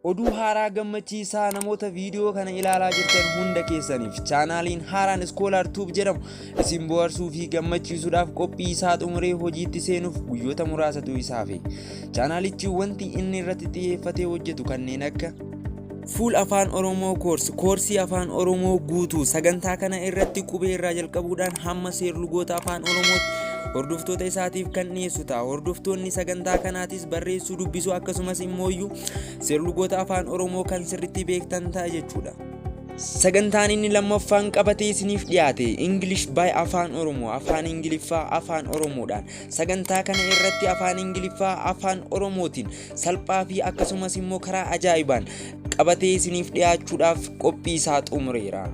Oduu haaraa gammachiisaa namoota viidiyoo kana ilaalaa jirtan hunda keessaniif, chaanaaliin haaraan Scholar Tube jedhamu isin bohaarsuu fi gammachiisuudhaaf qophii isaa xumuree hojiitti seenuuf guyyoota muraasatu isaaf. Chaanaalichi wanti inni irratti xiyyeeffatee hojjetu kanneen akka Full Afaan Oromoo course, koorsii Afaan Oromoo guutuu. Sagantaa kana irratti qubee irraa jalqabuudhaan hamma seerlugoota Afaan Oromootti hordoftoota isaatiif kan dhiyeessu ta'a. Hordoftoonni sagantaa kanaatis barreessuu, dubbisuu, akkasumas immooyyuu seerlugoota Afaan Oromoo kan sirriitti beektan ta'a jechuudha. Sagantaan inni lammaffaan qabatee isiniif dhiyaate English by Afaan Oromoo, Afaan Ingiliffaa Afaan Oromoodhaan. Sagantaa kana irratti Afaan Ingiliffaa Afaan Oromootiin salphaa fi akkasumas immoo karaa ajaa'ibaan qabatee isiniif dhiyaachuudhaaf qophii isaa xumureera.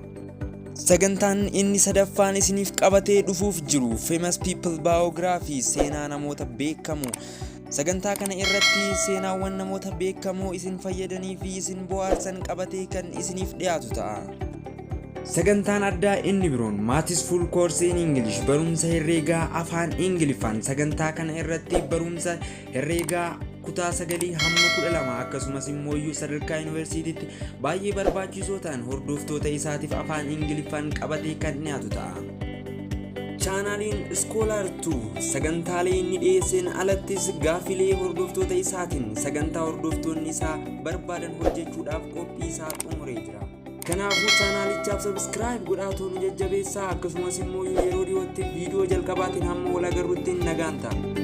Sagantaan inni sadaffaan isiniif qabatee dhufuuf jiru Famous People Biography, seenaa namoota beekamoo. Sagantaa kana irratti seenaawwan namoota beekamoo isin fayyadanii fi isin bohaarsan qabatee kan isiniif dhiyaatu ta'a. Sagantaan addaa inni biroon Maths Full Course in English, barumsa herreegaa Afaan Ingiliffaan. Sagantaa kana irratti barumsa herreegaa kutaa 9 hamma 12, akkasumas immoo sadarkaa yuunivarsiitiitti baay'ee barbaachisoo ta'an hordoftoota isaatiif Afaan Ingiliffaan qabatee kan dhiyaatu ta'a. Chaanaaliin Scholar 2 sagantaalee inni dhiyeesseen alattis gaaffilee hordoftoota isaatiin sagantaa hordoftoonni isaa barbaadan hojjechuudhaaf qophii isaa xumuree jira. Kanaafuu chaanaalichaaf subscribe godhaatoo nu jajjabeessaa. Akkasumas immoo yeroo dhiyootti viidiyoo jalqabaatiin hamma wal agarrutti nagaan ta'a.